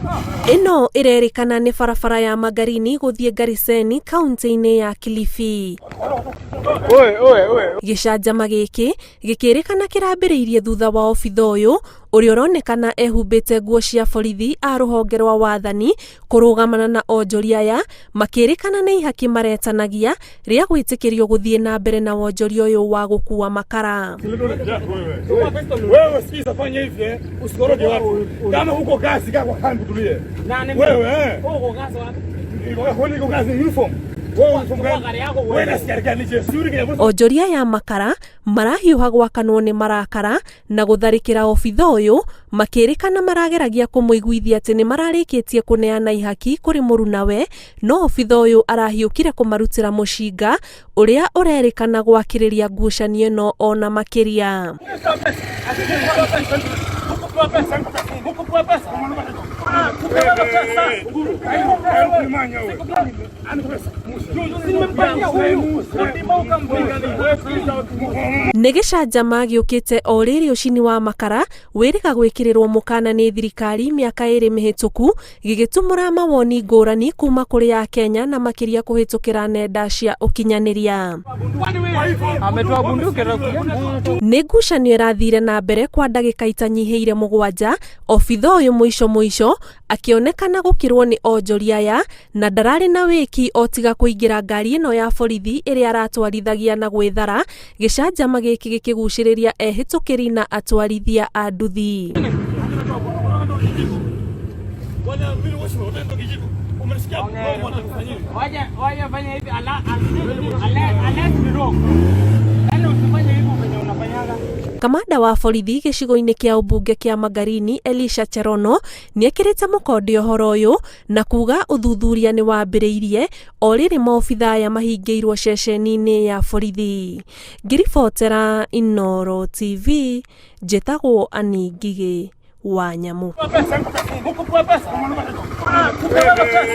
Ĩno ĩrerĩkana nĩ barabara ya Magarini gũthiĩ Gariseni kaunti-inĩ ya Kilifi. Gĩcanjama gĩkĩ gĩkĩrĩkana kĩrambĩrĩirie thutha wa obitha ũyũ ũrĩa ũronekana ehumbĩte nguo cia borithi a rũhonge rwa wathani kũrũgamana na onjoria aya makĩrĩkana nĩ ihaki maretanagia rĩa gwĩtĩkĩrio gũthiĩ na mbere na wonjoria ũyũ wa gũkua makara. Wewe sikiza, fanya hivi eh, usikoroge watu. Kama huko kazi, kaa kwa kambi tulie. Wewe eh. Wewe uko kazi uniform. Wewe uniform gani? Wewe na askari gani jeshi? Yuri kenya Onjoria ya makara marahiũha gwakanwo nĩ marakara na gũtharĩkĩra obitha ũyũ makĩrĩkana marageragia kũmũiguithia atĩ nĩ mararĩkĩtie kũneana ihaki kũrĩ mũrunawe, no obitha ũyũ arahiũkire kũmarutĩra mũcinga ũrĩa ũrerĩkana gwakĩrĩria ngucanio ĩno ona makĩria. Nĩ gĩcanjama gĩũkĩte o rĩrĩ ũcini wa makara wĩrĩga gwĩkĩrĩrwo mũkana nĩ thirikari mĩaka ĩrĩ mĩhĩtũku gĩgĩtumũra mawoni ngũrani kuma kũrĩ Akenya na makĩria kũhĩtũkĩra nenda cia ũkinyanĩria. Ametoa bunduki. Nĩ ngucanio ĩrathire na mbere kwa ndagĩka itanyihĩire 7, obitha ũyũ mũico mũico akĩonekana gũkĩrwo nĩ onjoria aya na ndararĩ na wĩki o tiga kũingĩra ngari ĩno ya borithi ĩrĩa aratwarithagia na gwĩthara, gĩcanjama gĩkĩ gĩkĩgucĩrĩria ehĩtũkĩri na atwarithia a nduthi. Waja fanya hivi ala ala ni wrong. Yaani usifanye hivyo venye unafanyaga. Kamanda wa borithi gĩcigo-inĩ kĩa ũmbunge kĩa Magarini Elisha Cherono nĩekĩrĩte mũkonde ũhoro ũyũ na kuga ũthuthuria nĩ wambĩrĩirie o rĩrĩ maobitha aya mahingĩirwo ceceni-inĩ ya borithi. Ngĩribotera Inooro TV, njĩtagwo Annie Ngigĩ wa Nyamu.